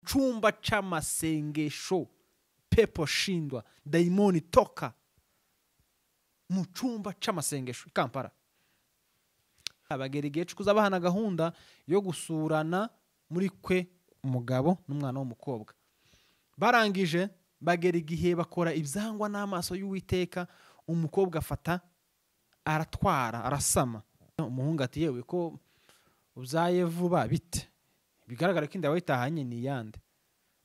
Chumba c'amasengesho, pepo shindwa, daimoni toka. Mu cyumba c'amasengesho i Kampala. Abagera igihe cyo kuzabahana gahunda yo gusurana muri kwe umugabo n'umwana w'umukobwa. Barangije bagera igihe bakora ibyangwa n'amaso y'Uwiteka, umukobwa afata aratwara arasama. Umuhungu ati yewe ko uzaye vuba bite? Bigaragara ko inda wayitahanye ni yande.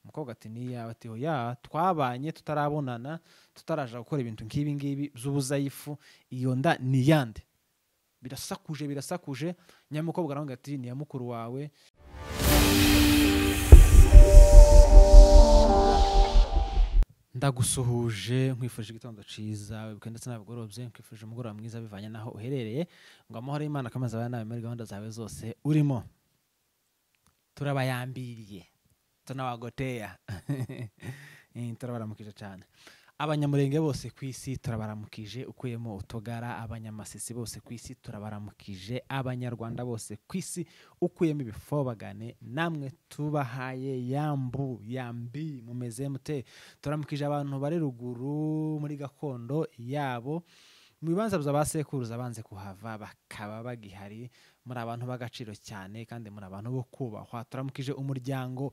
Umukobwa ati ni yawe. Ati oya, twabanye tutarabonana, tutaraja gukora ibintu nk'ibi ngibi by'ubuzayifu, iyo nda ni yande. Birasakuje birasakuje. Nyamukobwa aravuga ati ni ya mukuru wawe. Ndagusuhuje, nkwifurije igitondo ciza, wibuke ndetse n'abagorobye, nkwifurije umugoroba mwiza bivanye naho uherereye, ngo amahoro y'Imana akomeze abane nawe muri gahunda zawe zose urimo. Turabayambiriye, tunabagoteya, turabaramukije cyane. Abanyamurenge bose ku isi turabaramukije, ukuyemo utugara. Abanyamasisi bose ku isi turabaramukije, abanyarwanda bose ku isi ukuyemo ibifobagane, namwe tubahaye yambu yambi, mumeze mute? Turamukije abantu bari ruguru muri gakondo yabo, mu bibanza bya basekuruza banze kuhava bakaba bagihari. Muri abantu b'agaciro cyane kandi muri abantu bo kubahwa. Turamukije umuryango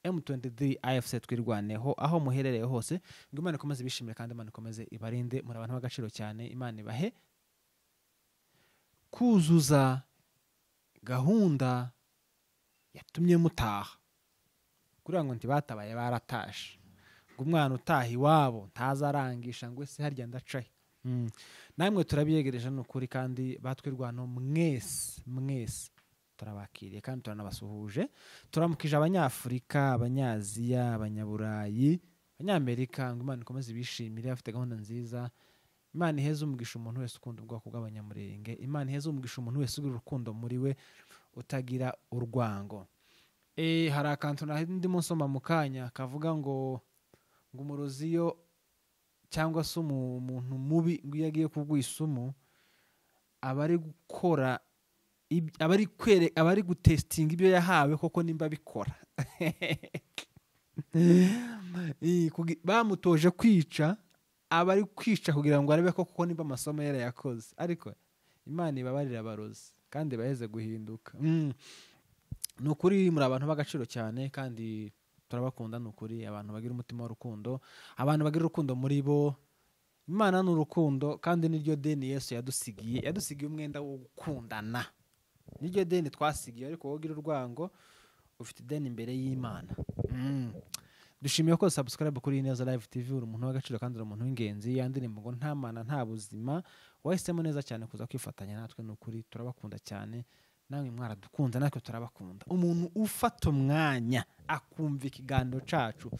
M23 AFC Twirwaneho aho muherereye hose, ngo Imana ikomeze ibishimire kandi Imana ikomeze ibarinde. Muri abantu b'agaciro cyane, Imana ibahe kuzuza gahunda yatumye mutaha. Kugira ngo ntibatabaye baratashe, ngo umwana utaha iwabo ntazarangisha ngo ese harya ndacahe. Namwe turabiyegereje n'ukuri, kandi batwirwano mwese mwese turabakiriye kandi turanabasuhuje. Turamukije abanyafurika, abanyaziya, abanyaburayi, abanyamerika, ngo Imana ikomeze ibishimire, afite gahunda nziza. Imana iheze umugisha umuntu wese ukunda ubwoko bw'abanyamurenge. Imana iheze umugisha umuntu wese ugira urukundo muri we, utagira urwango. Hari akantu ndimo nsoma mu kanya kavuga ngo umurozi yo cyangwa se umuntu mubi ngo iyo agiye kuguha isumu aba ari gukora, aba ari gutestinga ibyo yahawe koko nimba bikora. Bamutoje kwica, aba ari kwica kugira ngo arebe koko nimba amasomo yarayakoze. Ariko Imana ibabarira abarozi kandi baheze guhinduka. Ni ukuri muri abantu b'agaciro cyane kandi turabakunda. Ni ukuri abantu bagira umutima w'urukundo, abantu bagira urukundo muri bo. Imana ni urukundo kandi niryo deni Yesu yadusigiye. Yadusigiye umwenda wo gukundana, niryo deni twasigiye. Ariko wowe ugira urwango ufite ideni imbere y'Imana. Dushimiye ko subscribe kuri Ineza Live TV. Uri umuntu w'agaciro kandi uri umuntu w'ingenzi. Yandirimbo ngo nta mana nta buzima, wahisemo neza cyane kuza kwifatanya natwe. Ni ukuri turabakunda cyane, namwe mwaradukunda natwe turabakunda. Umuntu ufata umwanya akumva ikiganiro cacu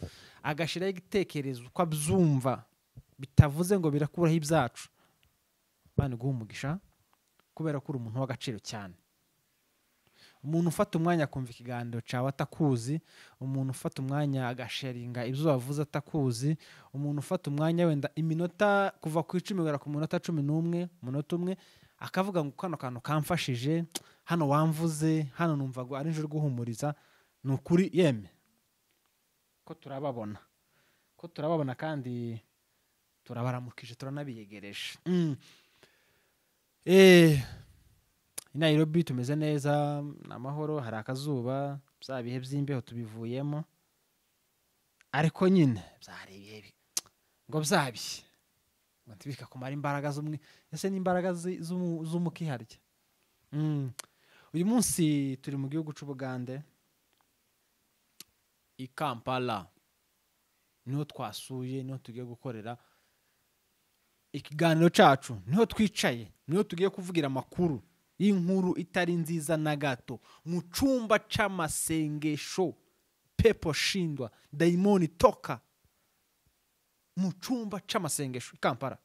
agashiraho igitekerezo uko abyumva, bitavuze ngo birakuraho ibyacu, Imana iguhe umugisha kubera ko uri umuntu w'agaciro cyane. Umuntu ufata umwanya akumva ikiganiro cawe atakuzi, umuntu ufata umwanya agasharinga ibyo wavuze atakuzi, umuntu ufata umwanya wenda iminota kuva ku 10 kugera ku munota 11, umunota umwe, akavuga ngo kano kantu kamfashije, hano wamvuze, hano numva ngo ari nje guhumuriza. Ni ukuri yeme ko turababona, ko turababona kandi turabaramukije, turanabiyegereje. I Nairobi tumeze neza, amahoro, hari akazuba, bya bihe by'imbeho tubivuyemo, ariko nyine byari ibihe ngo byabiye ngo ntibika kumara imbaraga z'umwe, ese n'imbaraga z'umukiharya. Uyu munsi turi mu gihugu c'Ubugande, i Kampala niho twasuye, niho tugiye gukorera ikiganiro cacu, niho twicaye, niho tugiye kuvugira amakuru y'inkuru itari nziza na gato. Mu cyumba c'amasengesho, pepo shindwa, daimoni toka. Mu cyumba c'amasengesho i Kampala,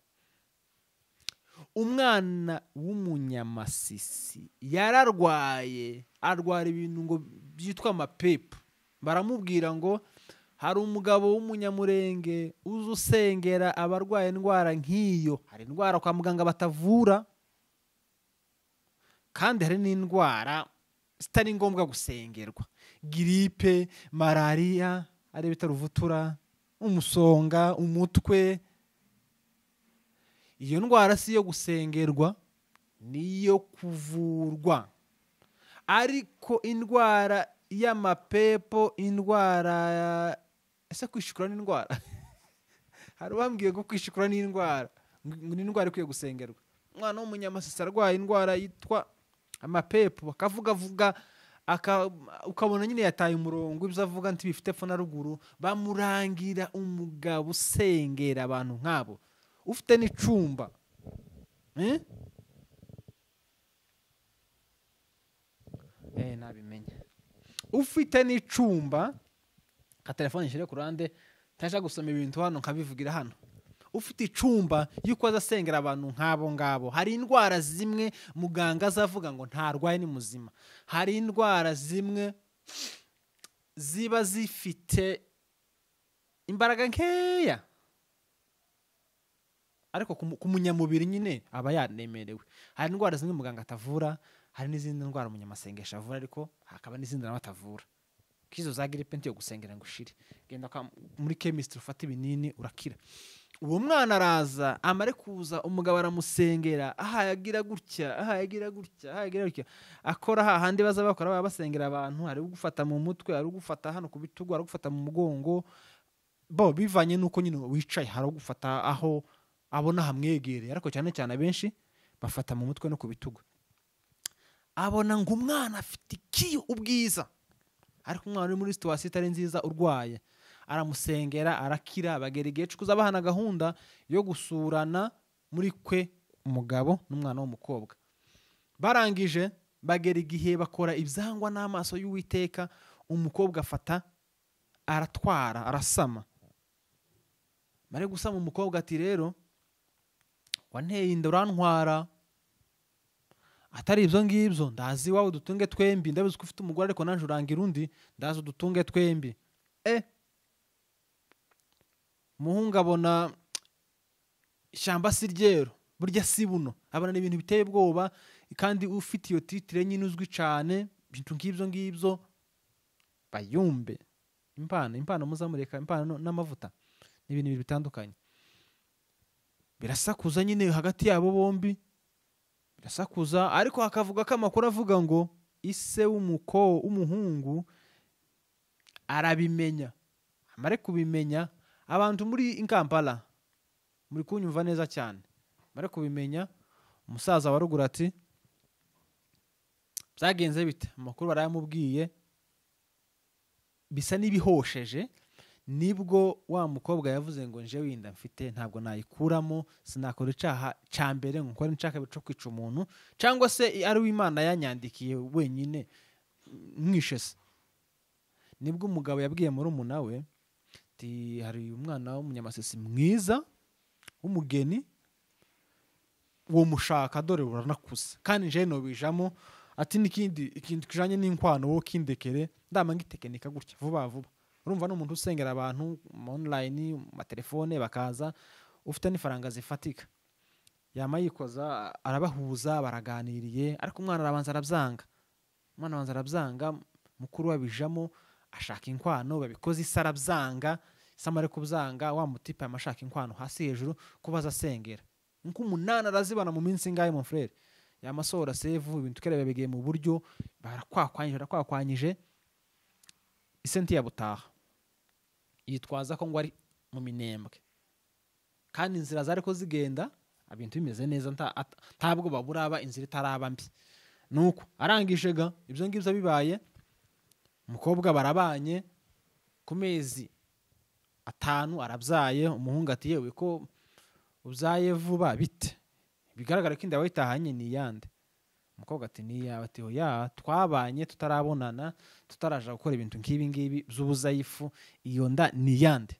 umwana w'umunyamasisi yararwaye, arwara ibintu ngo byitwa amapepo. Baramubwira ngo hari umugabo w'umunyamurenge uza usengera abarwaye indwara nk'iyo. Hari indwara kwa muganga batavura, kandi hari n'indwara zitari ngombwa gusengerwa. Giripe, malariya ari bita ruvutura, umusonga, umutwe. Iyo ndwara si iyo gusengerwa, niyo kuvurwa. Ariko indwara y'amapepo, indwara ese kwishikura ni indwara? Hari uwambwiye ko kwishikura ni indwara, ni indwara ikwiye gusengerwa. Umwana w'umunyamasisi arwaye indwara yitwa amapepo, bakavugavuga ukabona nyine yataye umurongo, ibyo avuga ntibifite epfo na ruguru. Bamurangira umugabo usengera abantu nk'abo, ufite n'icumba. Nabimenya. Ufite n'icumba, ka telefone nshyire ku ruhande, ntaje gusoma ibintu hano nkabivugira hano. Ufite icumba yuko azasengera abantu nk'abo ngabo. Hari indwara zimwe muganga azavuga ngo ntarwaye ni muzima. Hari indwara zimwe ziba zifite imbaraga nkeya, ariko ku munyamubiri nyine aba yanemerewe. Hari indwara zimwe muganga atavura, hari n'izindi ndwara umunyamasengesho avura, ariko hakaba n'izindi nawe atavura. Kizo za grippe ntiyo gusengera ngo ushire, genda muri chemistry ufate ibinini urakira. Uwo mwana araza, amare kuza umugabo aramusengera, aha yagira gutya, aha yagira gutya, aha yagira gutya, akora hahandi baza bakora baba basengera abantu. Hari ugufata mu mutwe, hari ugufata hano ku bitugu, hari ugufata mu mugongo, bo bivanye nuko nyine wicaye, hari ugufata aho abona hamwegereye, ariko cyane cyane abenshi bafata mu mutwe no ku bitugu. Abona ngo umwana afite ikiyo ubwiza, ariko umwana uri muri situation itari nziza urwaye, aramusengera arakira. Bagera igihe cyo kuzabahana gahunda yo gusurana muri kwe umugabo n'umwana w'umukobwa. Barangije bagera igihe bakora ibyangwa n'amaso y'Uwiteka, umukobwa afata aratwara arasama. Mare gusama umukobwa ati rero wanteye inda urantwara, atari ibyo ngibyo ndazi iwawe dutunge twembi, ndabizi ko ufite umugore ariko nanje urangira undi, ndazi udutunge twembi. Umuhungu abona ishyamba si ryero, burya si buno, abona ibintu biteye ubwoba, kandi ufite iyo titire nyine uzwi cyane, ibintu ngibyo ngibyo bayumbe. Impano muzamureka, impano n'amavuta ni ibintu bitandukanye. Birasakuza nyine hagati yabo bombi, birasakuza, ariko hakavuga ko amakuru avuga ngo ise w'umuhungu arabimenya. Amare kubimenya, abantu muri Kampala muri kunyumva neza cyane, amare kubimenya, umusaza wa ruguru ati byagenze bite? Amakuru barayamubwiye, bisa n'ibihosheje. Nibwo wa mukobwa yavuze ngo nje winda mfite ntabwo nayikuramo, sinakora icaha ca mbere ngo nkore nshaka bico kwica umuntu, cyangwa se ari w'Imana yanyandikiye wenyine mwishe se. Nibwo umugabo yabwiye murumuna we ati hari umwana w'umunyamasisi mwiza w'umugeni, uwo mushaka dore uranakuze, kandi nje nobijamo. Ati n'ikindi ikintu kijanye n'inkwano wo kindekere ndama ngitekenika gutya vuba vuba. Urumva n'umuntu usengera abantu online mu matelefone bakaza, ufite n'ifaranga zifatika, yama yikoza arabahuza baraganiriye, ariko umwana arabanza arabyanga. Umwana abanza arabyanga, mukuru wabijamo ashaka inkwano, babikoze isa arabyanga, samare kubyanga, wa mutipe amashaka inkwano hasi hejuru kubaza asengera. Nko umunani arazibana mu minsi ingahe mon frère, yamasohora sevu ibintu kerebe bigiye mu buryo, barakwakwanyije isenti ya butaha. Yitwaza ko ngo ari mu minembwe, kandi inzira zari ko zigenda ibintu bimeze neza, ntabwo baburaba inzira itaraba mbi. Nuko arangije ga ibyo ngibyo bibaye, umukobwa barabanye ku mezi 5 arabyaye. Umuhungu ati yewe ko ubyaye vuba bite, bigaragara ko inda wayitahanye ni yande? Umukobwa ati ni yawe. Ati oya, twabanye tutarabonana, tutaraja gukora ibintu nk'ibi ngibi by'ubuzayifu, iyo nda ni yande?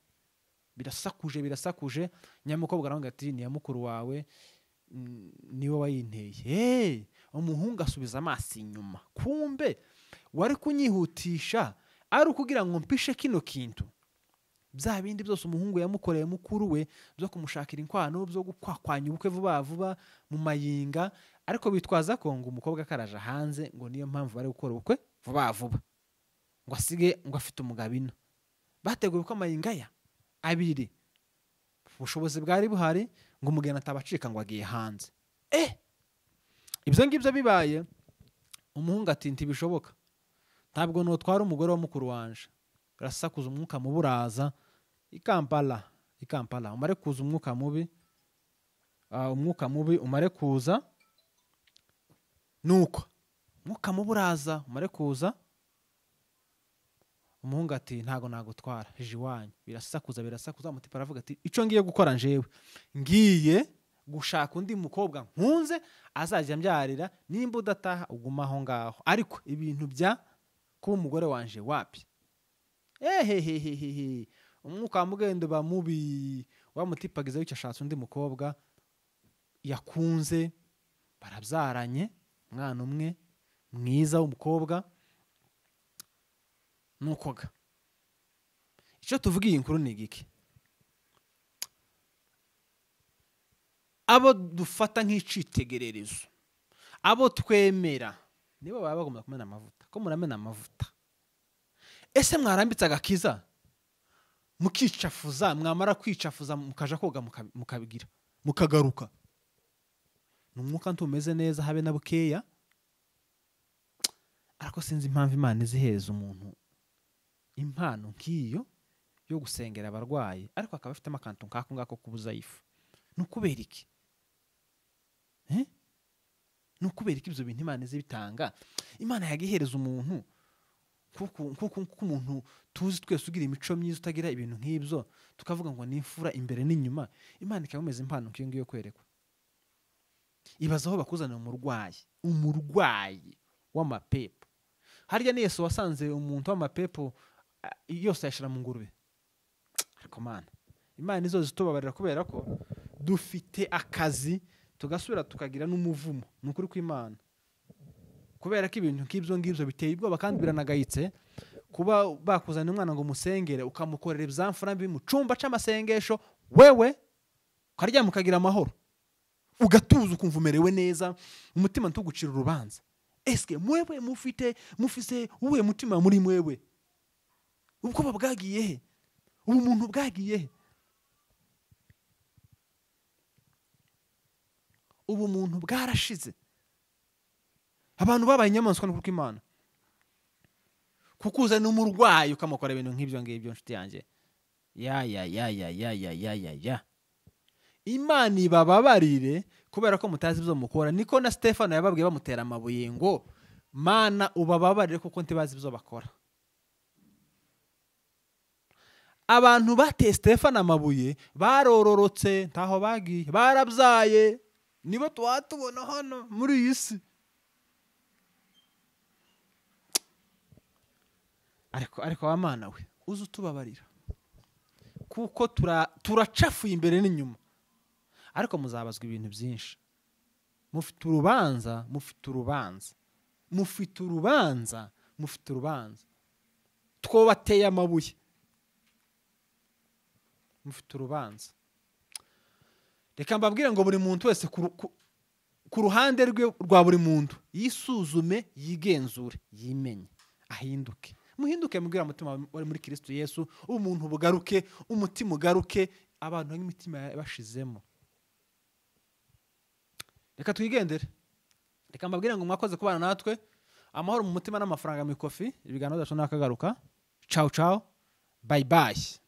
Birasakuje birasakuje. Nyamukobwa aravuga ati ni ya mukuru wawe, niwe wayinteye. Umuhungu asubiza amaso inyuma, kumbe wari kunyihutisha ari ukugira ngo mpishe kino kintu. Bya bindi byose umuhungu yamukoreye mukuru we byo kumushakira inkwano, byo gukwakwanya ubukwe vuba vuba mu mayinga, ariko bitwaza ko ngo umukobwa karaje hanze, ngo niyo mpamvu bari gukora ubukwe vuba vuba, ngo asige ngo afite umugabo ino. Bateguye ko amayingaya abiri, ubushobozi bwari buhari ngo umugeni atabacika ngo agiye hanze. Ibyo ngibyo bibaye, umuhungu ati ntibishoboka, ntabwo notwara umugore wa mukuru wanje. Birasakuza umwuka mubi uraza i Kampala, umare kuza umwuka mubi, umwuka mubi umare kuza, nuko umwuka mubi uraza umare kuza, umuhungu ati ntago nagutwara je iwanyu. Birasakuza, umutipa aravuga ati ico ngiye gukora njewe, ngiye gushaka undi mukobwa nkunze azajya mbyarira, nimba udataha uguma aho ngaho, ariko ibintu bya kuba umugore wanje wapi. Ehehehehe, umwuka wa mugendo ba mubi, wa mutipa agize icyo ashatse undi mukobwa yakunze, barabyaranye umwana umwe mwiza w'umukobwa. Nukoga icyo tuvuga iyi nkuru ni igiki? Abo dufata nk'icitegererezo, abo twemera, nibo baba bagomba kumena amavuta. Ko muramena amavuta, ese mwarambitse agakiza mukicafuza, mwamara kwicafuza mukaja koga mukabigira mukagaruka, n'umwuka ntumeze neza habe na bukeya. Ariko sinzi impamvu Imana izihereza umuntu impano nk'iyo yo gusengera abarwayi, ariko akaba afite amakantu nk'ako ngako kubuza ifu. Nukubera iki? Nukubera iki ibyo bintu Imana izibitanga? Imana yagihereza umuntu kuko umuntu tuzi twese ugira imico myiza utagira ibintu nk'ibyo, tukavuga ngo ni imfura imbere n'inyuma, Imana ikabumeza impano nk'iyo ngiyo kwerekwa. Ibaza aho bakuzanira umurwayi w'amapepo. Harya ni Yesu wasanze umuntu w'amapepo yose yashira mu ngurube. Ariko Mana, Imana izo zitubabarira kubera ko dufite akazi, tugasubira tukagira n'umuvumo. Ni ukuri kw'Imana, kubera ko ibintu nk'ibyo ngibyo biteye ubwoba kandi biranagayitse. Kuba bakuzana umwana ngo musengere, ukamukorera ibyamfura mbi mu cumba c'amasengesho, wewe ukaryama ukagira amahoro, ugatuza ukumva umerewe neza, umutima ntugucira urubanza. Eske mwewe mufise uwe mutima muri mwewe? Ubwoba bwagiye he? Ubumuntu bwagiye he? Ubumuntu bwarashize. Abantu babaye inyamaswa n'ukuri kw'Imana. Kukuza n'umurwayi ukamukora ibintu nk'ibyo ngibyo, nshuti yanjye. Ya ya ya ya ya ya ya ya ya. Imana ibababarire kubera ko mutazi ibyo mukora. Niko na Stefano yababwiye bamutera amabuye ngo Mana ubababarire kuko ntibazi ibyo bakora. Abantu bateye Stefano amabuye barororotse, ntaho bagiye, barabyaye, nibo twatubona hano muri iyi si. Ariko wa Mana we uze utubabarira, kuko turacafuye imbere n'inyuma. Ariko muzabazwa ibintu byinshi. Mufite urubanza, mufite urubanza, mufite urubanza, mufite urubanza. Twobateye amabuye, mufite urubanza. Reka mbabwire ngo buri muntu wese ku ruhande rwe rwa buri muntu yisuzume, yigenzure, yimenye, ahinduke. Muhinduke mubwira umutima wari muri Kristo Yesu, umuntu bugaruke, umutima ugaruke, abantu nk'imitima bashizemo. Reka twigendere. Reka mbabwire ngo mwakoze kubana natwe, amahoro mu mutima n'amafaranga mu ikofi. Ibiganiro byacu nakagaruka. Ciao ciao, bye bye.